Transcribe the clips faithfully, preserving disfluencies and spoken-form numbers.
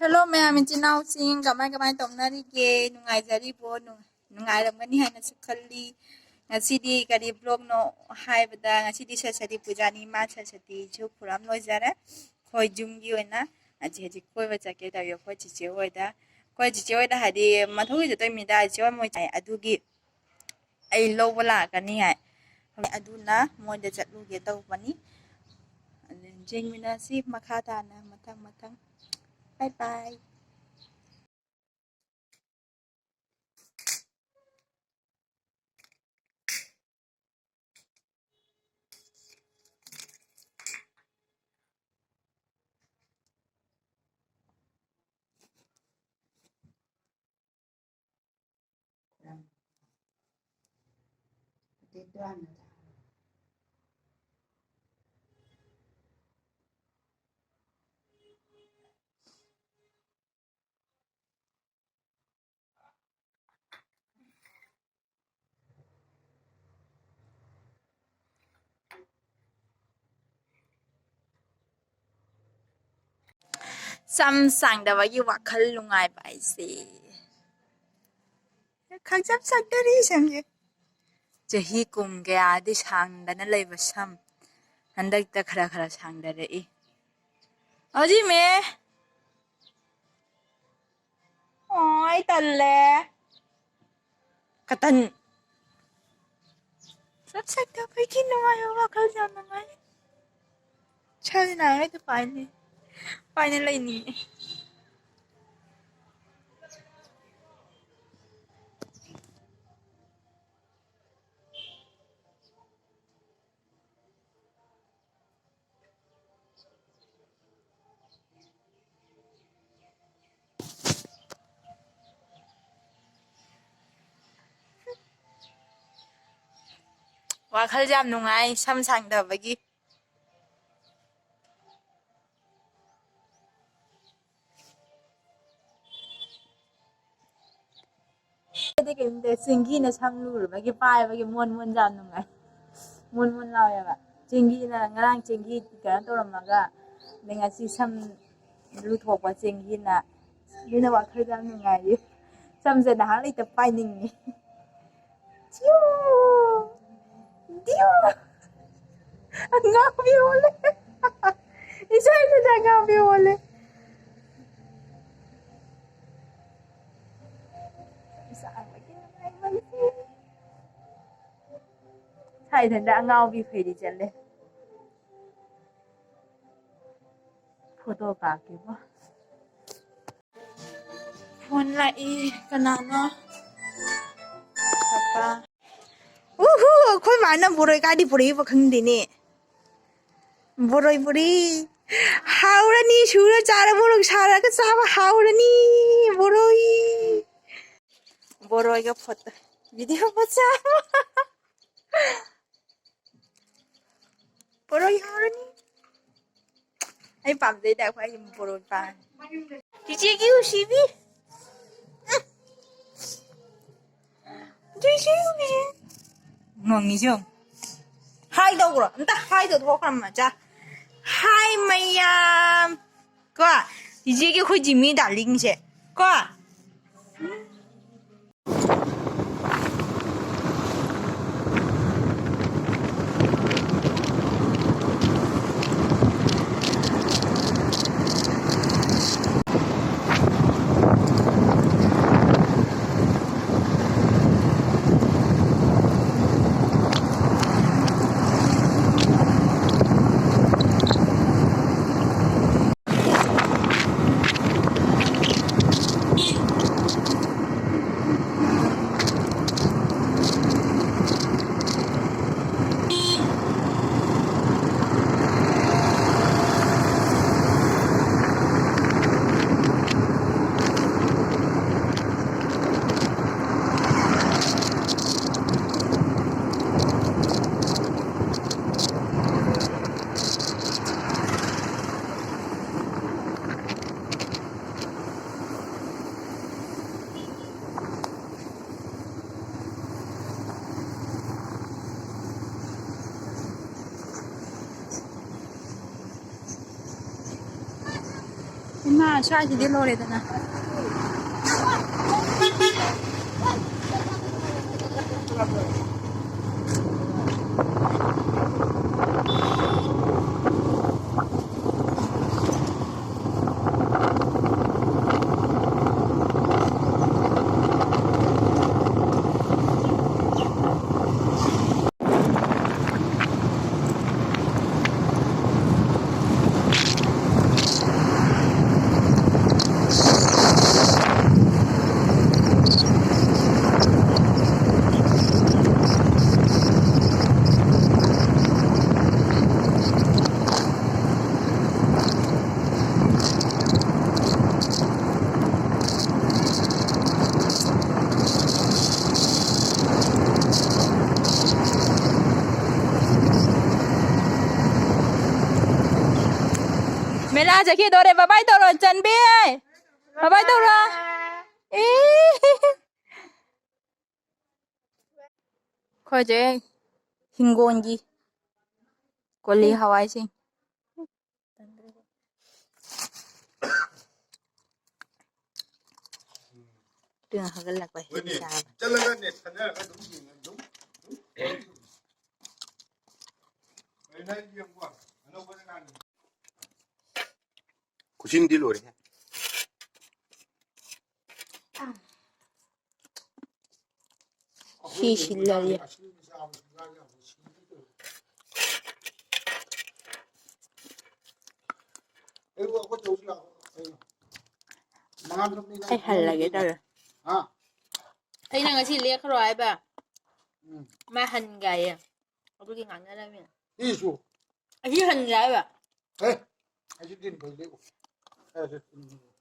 Hello ꯃꯌꯥꯝ, ꯏꯆꯤꯟ ꯏꯅꯥꯎꯁꯤꯡ, ꯀꯃꯥꯏ ꯀꯃꯥꯏ ꯇꯧꯅꯔꯤꯒꯦ? ꯅꯨꯡꯉꯥꯏꯖꯔꯤꯕꯣ? ꯅꯨꯡ-, ꯅꯨꯡꯉꯥꯏꯔꯝꯒꯅꯤ ꯍꯥꯏꯅꯁꯨ ꯈꯜꯂꯤ꯫ ꯉꯁꯤꯗꯤ ꯀꯔꯤ ꯕ꯭ꯂꯣꯒꯅꯣ ꯍꯥꯏꯕꯗ, ꯉꯁꯤꯗꯤ ꯁꯔꯁꯇꯤ ꯄꯨꯖꯥꯅꯤ, ꯏꯃꯥ ꯁꯔꯁꯇꯤꯁꯨ ꯈꯨꯔꯨꯝ ꯂꯣꯏꯖꯔꯦ꯫ ꯑꯩꯈꯣꯏ ꯌꯨꯝꯒꯤ ꯑꯣꯏꯅ ꯍꯧꯖꯤꯛ ꯍꯧꯖꯤꯛ ꯀꯣꯏꯕ ꯆꯠꯀꯦ ꯇꯧꯔꯤ ꯑꯩꯈꯣꯏ ꯆꯤꯆꯦ ꯍꯣꯏꯗ꯫ ꯑꯩꯈꯣꯏ ꯆꯤꯆꯦ ꯍꯣꯏꯗ ꯍꯥꯏꯗꯤ ꯃꯊꯧꯒꯤ ꯆꯠꯇꯣꯏ ꯃꯤꯗ ꯆꯤꯆꯦ ꯍꯣꯏ ꯃꯣꯏ ꯆꯥꯏ ꯑꯗꯨꯒꯤ ꯑꯩ ꯂꯧꯕ ꯂꯥꯛꯀꯅꯤ ꯍꯥꯏ꯫ ꯑꯗꯨꯅ ꯃꯣꯏꯗ ꯆꯠꯂꯨꯒꯦ ꯇꯧꯕꯅꯤ꯫ ꯑꯗꯨ ꯌꯦꯡꯃꯤꯟꯅꯁꯤ ꯃꯈꯥ ꯇꯥꯅ ꯃꯊꯪ ꯃꯊꯪ꯫ ꯕꯥꯏ ꯕꯥꯏ꯫ ꯁꯝ ꯁꯥꯡꯗꯕꯒꯤ ꯋꯥꯈꯜ ꯅꯨꯡꯉꯥꯏꯕ ꯍꯥꯏꯁꯦ꯫ ꯈꯪꯁꯝ ꯁꯥꯡꯗꯔꯤ ꯁꯝꯁꯦ꯫ ꯆꯍꯤ ꯀꯨꯝ ꯀꯌꯥꯗꯤ ꯁꯥꯡꯗꯅ ꯂꯩꯕ ꯁꯝ ꯍꯟꯗꯛꯇ ꯈꯔ ꯈꯔ ꯁꯥꯡꯗꯔꯛꯏ꯫ ꯑꯗꯨꯏꯃꯦ꯫ ꯑꯣ, ꯑꯩ ꯇꯜꯂꯦ꯫ ꯀꯇꯟ꯫ ꯁꯛ ꯁꯛꯇ ꯑꯩꯈꯣꯏꯒꯤ ꯅꯨꯡꯉꯥꯏꯕ ꯋꯥꯈꯜ ꯌꯥꯝ ꯅꯨꯡꯉꯥꯏ꯫ ꯏꯁꯥꯁꯦ ꯅꯥꯔꯤꯉꯩꯗ ꯄꯥꯏꯅꯤ-, ꯄꯥꯏꯅ ꯂꯩꯅꯤꯡꯉꯦ꯫ ꯋꯥꯈꯜꯁꯦ ꯌꯥꯝ ꯅꯨꯡꯉꯥꯏ ꯁꯝ ꯁꯥꯡꯗꯕꯒꯤ꯫ ꯑꯩꯗꯤ ꯀꯩꯝꯇ ꯆꯦꯡꯒꯤꯅ ꯁꯝ ꯂꯨꯔꯕꯒꯤ ꯄꯥꯏꯕꯒꯤ ꯃꯣꯟ ꯃꯣꯟ ꯌꯥꯝ ꯅꯨꯡꯉꯥꯏ꯫ ꯃꯣꯟ ꯃꯣꯟ ꯂꯥꯎꯋꯦꯕ꯫ ꯆꯦꯡꯒꯤꯅ ꯉꯔꯥꯡ ꯆꯦꯡꯒꯤ ꯀꯩꯅꯣ ꯇꯧꯔꯝꯃꯒ ꯑꯗꯩ ꯉꯁꯤ ꯁꯝ ꯂꯨꯊꯣꯛꯄ ꯆꯦꯡꯍꯤꯅ꯫ ꯑꯗꯨꯅ ꯋꯥꯈꯜ ꯌꯥꯝ ꯅꯨꯡꯉꯥꯏꯔꯤ꯫ ꯁꯝꯁꯦ ꯅꯍꯥꯛ ꯂꯩꯇ ꯄꯥꯏꯅꯤꯡꯉꯤ꯫ ꯗꯤꯌꯨ! ꯗꯤꯌꯨ! ꯑꯉꯥꯎꯕꯤ ꯑꯣꯜꯂꯦ꯫ ꯏꯆꯥ ꯏꯊꯟꯗ ꯑꯉꯥꯎꯕꯤ ꯑꯣꯜꯂꯦ꯫ ꯏꯆꯥ ꯑꯃꯒꯤ ꯅꯨꯡꯉꯥꯏꯕꯁꯤ꯫ ꯏꯆꯥ ꯏꯊꯟꯗ ꯑꯉꯥꯎꯕꯤ ꯐꯩꯔꯤ ꯆꯠꯂꯦ꯫ ꯐꯣꯇꯣ ꯀꯥꯞꯀꯦꯀꯣ꯫ ꯐꯣꯟ ꯂꯥꯛꯏ꯫ ꯀꯅꯥꯅꯣ? ꯄꯄꯥ꯫ ꯎꯍꯨ, ꯑꯩꯈꯣꯏ ꯃꯥꯅ ꯕꯣꯔꯣꯏ ꯀꯥꯏꯗꯤ ꯄꯨꯔꯛꯏꯕ ꯈꯪꯗꯦꯅꯦ꯫ ꯕꯣꯔꯣꯏ ꯄꯨꯔꯤ꯫ ꯍꯥꯎꯔꯅꯤ, ꯁꯨꯔ ꯆꯥꯔ ꯃꯣꯔꯣꯛ ꯁꯥꯔꯒ ꯆꯥꯕ ꯍꯥꯎꯔꯅꯤ꯫ ꯕꯣꯔꯣꯏ꯫ ꯕꯣꯔꯣꯏꯒ ꯐꯣꯇꯣ꯫ ꯚꯤꯗꯤꯑꯣ ꯃꯆꯥ꯫ ꯕꯣꯔꯣꯏ ꯍꯥꯎꯔꯅꯤ꯫ ꯑꯩ ꯄꯥꯝꯖꯩꯗ ꯑꯩꯈꯣꯏꯒꯤ ꯕꯣꯔꯣꯏ ꯄꯥꯝꯃꯦ꯫ ꯆꯤꯆꯦꯒꯤ ꯎꯁꯤꯕꯤ꯫ ꯎꯝ꯫ ꯆꯤꯆꯦꯒꯤ ꯎꯁꯤ꯫ ꯉꯪꯉꯤꯁꯦ ꯌꯦꯡꯉꯨ꯫ ꯍꯥꯏ ꯇꯧꯈ꯭ꯔꯣ꯫ ꯑꯝꯇ ꯍꯥꯏ ꯇꯧꯊꯣꯛꯈ꯭ꯔꯣ ꯃꯆꯥ꯫ ꯍꯥꯏ ꯃꯌꯥꯝ꯫ ꯀꯣ꯫ ꯆꯤꯆꯦꯒꯤ ꯑꯩꯈꯣꯏ ꯖꯤꯃꯤ ꯗꯥꯔꯂꯤꯡꯁꯦ꯫ ꯀꯣ꯫ ꯁ꯭ꯋꯥꯏꯁꯤꯗꯤ ꯂꯣꯏꯔꯦꯗꯅ꯫ ꯃꯦꯂꯥ ꯆꯠꯈꯤꯗꯣꯔꯦ꯫ ꯕꯕꯥꯏ ꯇꯧꯔꯣ, ꯆꯟꯕꯤ꯫ ꯕꯕꯥꯏ ꯇꯧꯔꯣ꯫ ꯏ꯫ ꯑꯩꯈꯣꯏꯁꯦ ꯍꯤꯡꯒꯣꯜꯒꯤ ꯀꯣꯂꯤ ꯍꯋꯥꯏꯁꯤꯡ꯫ ꯑꯗꯨꯅ ꯍꯧꯒꯠꯂꯛꯄ ꯍꯦꯛ ꯆꯥꯕ꯫ ꯈꯨꯠꯁꯤꯟꯗꯤ ꯂꯣꯏꯔꯦꯍꯦ꯫ ꯁꯤ ꯁꯤꯜꯂꯒꯦ꯫ ꯑꯩ ꯍꯜꯂꯒꯦ ꯇꯧꯔꯦ꯫ ꯑꯩꯅ ꯉꯁꯤ ꯂꯦꯛꯈ꯭ꯔꯣ ꯍꯥꯏꯕ꯫ ꯎꯝ꯫ ꯃꯥ ꯍꯟꯒꯥꯏꯌꯦ꯫ ꯑꯗꯨꯒꯤ ꯉꯥꯡꯅꯔꯝꯃꯤꯅꯦ꯫ ꯏꯁꯨ꯫ ꯑꯁꯤ ꯍꯟꯒꯦ ꯍꯥꯏꯕ꯫ ꯑꯦ, ꯑꯁꯤ ꯇꯤꯟ ꯐꯩ ꯂꯦꯛꯎ꯫ ꯑꯦ, ꯑꯁꯤ ꯇꯤꯟ ꯐꯩ꯫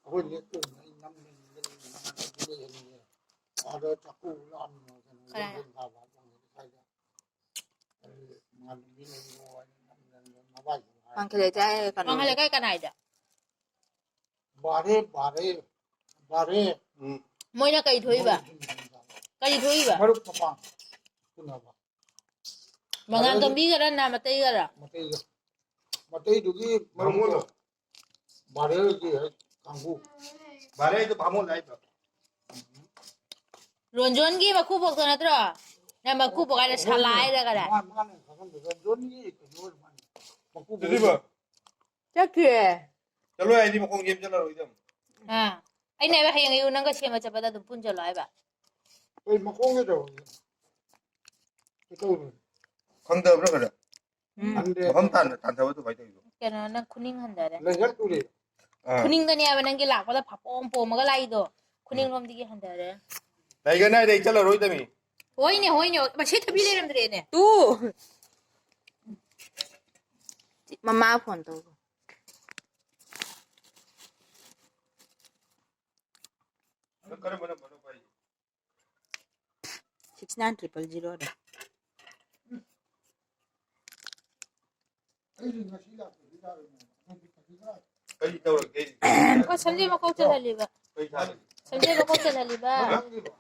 ꯑꯩꯈꯣꯏ ꯂꯦꯛꯇꯣꯏꯅꯦ, ꯑꯩ ꯅꯝꯗꯣꯏꯅꯦ, ꯂꯦꯛꯑꯣꯏꯅꯦ, ꯅꯃꯥꯟꯅꯕꯗꯤ ꯂꯩꯍꯟꯅꯤꯡꯉꯦ꯫ ꯑꯥꯗ ꯆꯥꯛꯀꯧꯕ ꯂꯥꯛꯑꯝꯃꯤꯅꯦ, ꯀꯩꯅꯣ, ꯀꯅꯥ? ꯌꯣꯡꯕꯦꯟ ꯊꯥꯕ ꯍꯥꯏꯕ꯭ꯔꯥ ꯀꯩꯅꯣ ꯁ꯭ꯋꯥꯏꯗ꯫ ꯑꯩ ꯃꯥꯟꯕꯤ ꯂꯩꯔꯣ ꯍꯥꯏꯅ ꯅꯝꯗꯅ ꯃꯕꯥꯏꯁꯨ ꯍꯥꯏ꯫ ꯋꯥꯡꯈꯩ ꯂꯩꯀꯥꯏ ꯀꯩꯅꯣ? ꯋꯥꯡꯈꯩ ꯂꯩꯀꯥꯏ ꯀꯅꯥꯏꯗ? ꯕꯥꯔꯦ, ꯕꯥꯔꯦ, ꯕꯥꯔꯦ꯫ ꯎꯝ꯫ ꯃꯣꯏꯅ ꯀꯩ ꯊꯣꯛꯏꯕ? ꯃꯣꯏ ꯀꯔꯤ ꯊꯣꯛꯏꯕ? ꯃꯔꯨꯞ ꯃꯄꯥꯡ ꯄꯨꯅꯕ꯫ ꯃꯉꯥꯜ ꯇꯣꯝꯕꯤꯒꯔ ꯅꯥꯃꯇꯩꯒꯔ? ꯃꯇꯩꯒ꯫ ꯃꯇꯩꯗꯨꯒꯤ ꯃꯔꯨꯞꯇꯣ꯫ ꯕꯥꯔꯦꯜꯒꯤ ꯀꯥꯡꯕꯨ꯫ ꯕꯥꯔꯦꯜꯗꯣ ꯕꯥꯃꯣꯟ ꯍꯥꯏꯗ꯭ꯔꯣ? ꯔꯣꯟꯖꯣꯟꯒꯤ ꯃꯀꯨꯕꯣꯛꯇꯣ ꯅꯠꯇ꯭ꯔꯣ? ꯅꯪ ꯃꯀꯨꯕꯣꯛ ꯍꯥꯏꯔ ꯁꯥꯂꯥ ꯍꯥꯏꯔꯒꯅꯦ꯫ ꯃꯥ- ꯃꯥꯅ ꯈꯪꯉꯝꯗꯣꯏ ꯔꯣꯟꯖꯣꯟꯒꯤ ꯀꯩꯅꯣ ꯑꯣꯏꯔ ꯃꯥꯜꯂꯦ꯫ ꯃꯀꯨꯕꯣꯛ꯫ ꯆꯠꯂꯤꯕ꯫ ꯆꯠꯈ꯭ꯔꯦ꯫ ꯆꯠꯂꯣ ꯍꯥꯏꯗꯤ ꯃꯈꯣꯡ ꯌꯦꯝ ꯆꯠꯂꯔꯣꯏꯗꯕ꯫ ꯑꯥ꯫ ꯑꯩꯅ ꯍꯥꯏꯕ ꯍꯌꯦꯡ ꯑꯌꯨꯛ ꯅꯪꯒ ꯁꯦꯝꯕ ꯆꯠꯄꯗ ꯑꯗꯨꯝ ꯄꯨꯟ ꯆꯠꯂꯣ ꯍꯥꯏꯕ꯫ ꯑꯩ ꯃꯈꯣꯡꯒꯤ ꯇꯧꯔꯒꯦ꯫ ꯀꯩꯗꯧꯔꯦ? ꯈꯪꯗꯕ꯭ꯔꯥ ꯈꯔ? ꯎꯝ꯫ ꯈꯪꯗꯦ꯫ ꯃꯐꯝ ꯇꯥꯟꯅ ꯇꯥꯟꯊꯕ ꯑꯗꯨꯃꯥꯏꯅ ꯇꯧꯔꯤꯗꯣ꯫ ꯀꯩꯅꯣ ꯅꯪ ꯈꯨꯅꯤꯡ ꯍꯟꯊꯔꯦ꯫ ꯂꯩꯍꯜꯂꯨꯔꯦ꯫ ꯑꯥ꯫ ꯈꯨꯅꯤꯡꯗꯅꯦꯕ ꯅꯪꯒꯤ ꯂꯥꯛꯄꯗ ꯐꯥꯄꯣꯝ ꯄꯣꯝꯃꯒ ꯂꯥꯛꯏꯗꯣ꯫ ꯈꯨꯅꯤꯡ ꯂꯣꯝꯗꯒꯤ ꯍꯟꯊꯔꯦ꯫ ꯂꯩꯒꯅꯤ ꯍꯥꯏꯗꯤ ꯑꯩ ꯆꯠꯂꯔꯣꯏꯗꯃꯤ꯫ ꯍꯣꯏꯅꯦ ꯍꯣꯏꯅꯦ꯫ ꯃꯁꯤ ꯊꯕꯤ ꯂꯩꯔꯝꯗ꯭ꯔꯦꯅꯦ꯫ ꯇꯨ꯫ ꯃꯃꯥ ꯐꯣꯟ ꯇꯧ꯫ ꯅꯪ ꯀꯔꯝꯕ ꯅꯝꯕꯔꯅꯣ ꯄꯥꯏꯁꯦ? ꯁꯤꯛꯁ ꯅꯥꯏꯟ ꯇ꯭ꯔꯤꯄꯜ ꯖꯤꯔꯣꯗ꯫ ꯑꯩꯁꯨ ꯉꯁꯤ ꯂꯥꯛꯄꯗꯤ ꯌꯥꯔꯣꯏꯅꯦ꯫ ꯀꯔꯤ ꯇꯧꯔꯒꯦ? ꯑꯩꯈꯣꯏ ꯁꯝꯖꯦ ꯃꯀꯣꯛ ꯆꯜꯍꯜꯂꯤꯕ꯫ ꯀꯔꯤ ꯊꯥꯔꯒꯦ? ꯁꯝꯖꯦ ꯃꯀꯣꯛ ꯆꯜꯍꯜꯂꯤꯕ꯫ ꯅꯪꯒꯤꯕꯣ?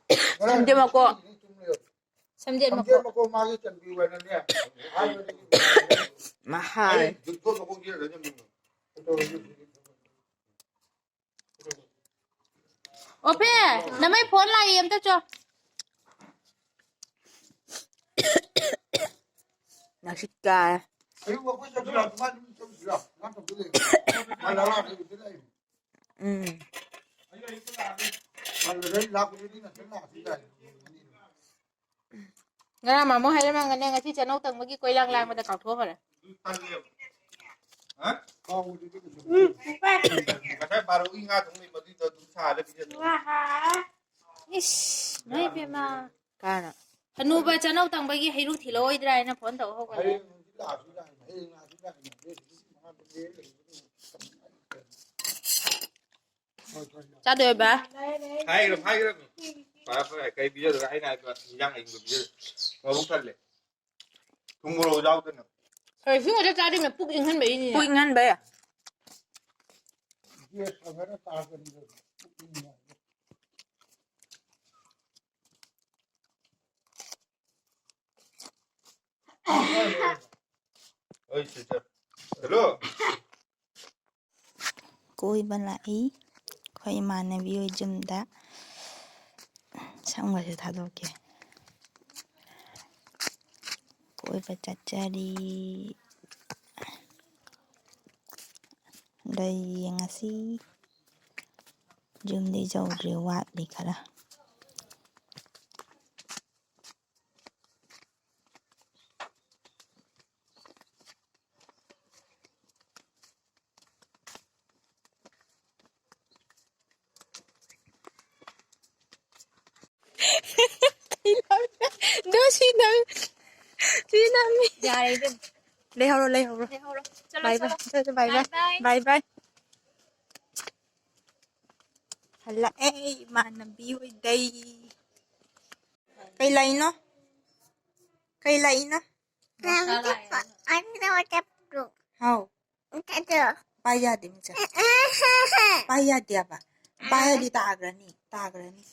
ꯁꯝꯖꯦ ꯃꯀꯣꯛ꯫ ꯁꯝꯖꯦ ꯁꯝꯖꯦ ꯃꯀꯣꯛ꯫ ꯃꯀꯣꯛ ꯃꯥꯒꯤ ꯆꯟꯕꯤꯌꯨ ꯍꯥꯏꯅꯅꯦ꯫ ꯃꯍꯥꯏ꯫ ꯑꯩ ꯖꯨꯠꯇꯣ ꯃꯀꯣꯛ ꯌꯦꯛꯑꯒ ꯆꯪꯉꯤꯅꯣ꯫ ꯑꯣꯄꯦ, ꯅꯃꯩ ꯐꯣꯟ ꯂꯥꯛꯏ ꯑꯝꯇ ꯆꯣ꯫ ꯅꯥꯁꯤꯛ ꯀꯥꯏ꯫ ꯑꯌꯨꯛ ꯑꯩꯈꯣꯏ ꯆꯠꯁꯤꯔꯣ? ꯑꯗꯨꯃꯥꯏꯅ ꯑꯗꯨꯝ ꯆꯠꯂꯨꯁꯤꯔꯣ? ꯃꯥ ꯇꯧꯗꯣꯏ ꯂꯩꯕ꯭ꯔꯣ? ꯃꯥ ꯂꯥꯛꯑꯣ, ꯑꯩ ꯍꯧꯖꯤꯛ ꯂꯥꯛꯏ꯫ ꯎꯝ꯫ ꯃꯥ ꯂꯣꯏ ꯂꯥꯛꯄꯗꯨꯗꯤ ꯉꯁꯤ ꯂꯥꯛꯑꯁꯨ ꯌꯥꯏ꯫ ꯉꯔꯥꯡ ꯃꯥꯃꯣ ꯍꯥꯏꯔꯝꯃꯒꯅꯦ ꯉꯁꯤ ꯆꯅꯧ ꯇꯪꯕꯒꯤ ꯀꯣꯏꯂꯥꯡ ꯂꯥꯡꯕꯗ ꯀꯥꯎꯊꯣꯛꯈ꯭ꯔꯦ꯫ ꯇꯜꯂꯦꯕ꯫ ꯍꯥ? ꯀꯥꯎꯕꯗꯨꯗꯤ ꯀꯩꯁꯨ ꯎꯝ꯫ ꯉꯁꯥꯏ ꯕꯥꯔꯣꯒꯤ ꯉꯥ ꯊꯣꯡ ꯂꯩꯕꯗꯨꯗ ꯑꯗꯨꯝ ꯁꯥꯔ ꯄꯤꯖꯗꯣꯏꯅꯤ꯫ ꯏꯁ, ꯃꯥꯏ ꯄꯦꯝꯃ꯫ ꯀꯥꯏꯅ꯫ ꯍꯅꯨꯕ ꯆꯅꯧ ꯇꯪꯕꯒꯤ ꯍꯩꯔꯨꯛ ꯊꯤꯜꯂꯛꯑꯣꯏꯗ꯭ꯔꯥ ꯍꯥꯏꯅ ꯐꯣꯟ ꯇꯧꯔ ꯍꯧꯒꯠꯂꯦ꯫ ꯍꯌꯦꯡ ꯍꯪꯆꯤꯠ ꯂꯥꯛꯑꯁꯨ ꯌꯥꯏ, ꯍꯌꯦꯡ ꯂꯥꯛꯑꯁꯨ ꯌꯥꯏ꯫ ꯍꯣꯏ, ꯍꯣꯏ, ꯍꯣꯏ꯫ ꯆꯥꯗꯣꯏꯕ? ꯍꯥꯏꯈ꯭ꯔ ꯍꯥꯏꯈ꯭ꯔꯃꯤ꯫ ꯐꯔꯦ ꯐꯔꯦ, ꯀꯩ ꯄꯤꯖꯗꯣꯏꯔꯥ? ꯑꯩꯅ ꯍꯥꯏꯕ ꯏꯟꯖꯥꯡ ꯑꯏꯪꯕ ꯄꯤꯖꯗꯣꯏ꯫ ꯃꯕꯨꯛ ꯊꯜꯂꯦ꯫ ꯊꯨꯝ ꯃꯣꯔꯣꯛ ꯌꯥꯎꯗꯅ꯫ ꯀꯔꯤ ꯁꯤ ꯉꯥꯛꯇ ꯆꯥꯗꯣꯏꯅꯣ? ꯄꯨꯛ ꯏꯪꯍꯟꯕꯩꯅꯤꯅꯦ꯫ ꯄꯨꯛ ꯏꯪꯍꯟꯕ ꯌꯥꯏ꯫ ꯒꯦꯁ ꯐꯖꯅ ꯇꯥꯔꯛꯀꯅꯤ꯫ ꯍꯣꯏ, ꯁꯤꯁꯇꯔ꯫ Hello. ꯀꯣꯏꯕ ꯂꯥꯛꯏ ꯑꯩꯈꯣꯏ ꯏꯃꯥꯟꯅꯕꯤ ꯍꯣꯏ ꯌꯨꯝꯗ꯫ ꯁꯝꯒꯁꯦ ꯊꯥꯗꯣꯛꯀꯦ꯫ ꯀꯣꯏꯕ ꯆꯠꯆꯔꯤ꯫ ꯂꯩ ꯌꯦꯡꯉꯁꯤ꯫ ꯌꯨꯝꯗꯤ ꯌꯧꯗ꯭ꯔꯤ, ꯋꯥꯠꯂꯤ ꯈꯔ꯫ ꯑꯗꯨ ꯁꯤ ꯅꯪ, ꯁꯤ ꯅꯪ꯫ ꯌꯥꯔꯦ ꯏꯕꯦꯝ꯫ ꯂꯩꯍꯧꯔꯣ, ꯂꯩꯍꯧꯔꯣ꯫ ꯂꯩꯍꯧꯔꯣ꯫ ꯆꯠꯂꯣ, ꯕꯥꯏ ꯕꯥꯏ꯫ ꯆꯠꯂꯣ꯫ ꯆꯠꯂꯣ, ꯕꯥꯏ ꯕꯥꯏ꯫ ꯕꯥꯏ ꯕꯥꯏ꯫ ꯕꯥꯏ ꯕꯥꯏ꯫ ꯍꯜꯂꯛꯑꯦ ꯏꯃꯥꯟꯅꯕꯤ ꯍꯣꯏꯗꯩ꯫ ꯀꯩ ꯂꯩꯅꯣ? ꯀꯩ ꯂꯩꯅꯣ? ꯃꯁꯥ ꯂꯥꯛꯑꯦ꯫ ꯍꯥꯎ꯫ ꯄꯥꯏ ꯌꯥꯗꯦ, ꯃꯤꯆꯥ꯫ ꯄꯥꯏ ꯌꯥꯗꯦꯕ꯫ ꯄꯥꯏꯔꯗꯤ ꯇꯥꯈ꯭ꯔꯅꯤ, ꯇꯥꯈ꯭ꯔꯅꯤ꯫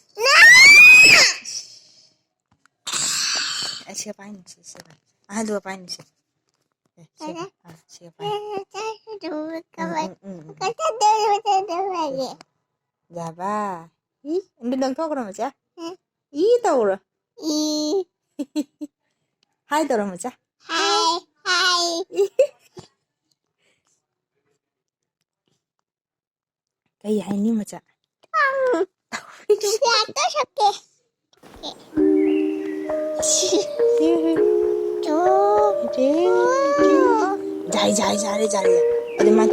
ꯑꯩ ꯁꯤꯒ ꯄꯥꯏꯅꯤ, ꯁꯤ, ꯁꯤꯒ꯫ ꯑꯍꯟꯗꯨꯒ ꯄꯥꯏꯅꯤ, ꯁꯤ꯫ ꯑꯦ, ꯁꯤꯒ꯫ ꯑꯥ, ꯁꯤꯒ ꯄꯥꯏ꯫ ꯎꯝ, ꯎꯝ, ꯎꯝ, ꯎꯝ꯫ ꯌꯥꯕ꯫ ꯏ, ꯑꯗꯨ ꯅꯪ ꯊꯣꯛꯈ꯭ꯔꯣ, ꯃꯆꯥ꯫ ꯏ ꯇꯧꯔꯣ꯫ ꯏ꯫ ꯍꯥꯏ ꯇꯧꯔꯣ, ꯃꯆꯥ꯫ ꯍꯥꯏ, ꯍꯥꯏ꯫ ꯀꯩ ꯍꯥꯏꯅꯤ, ꯃꯆꯥ? ꯌꯥꯗ ꯁꯛꯀꯦ꯫ ꯖꯥꯏ, ꯖꯥꯏ, ꯖꯥꯔꯦ, ꯖꯥꯔꯦ꯫ ꯑꯗꯨꯃꯥꯏꯅ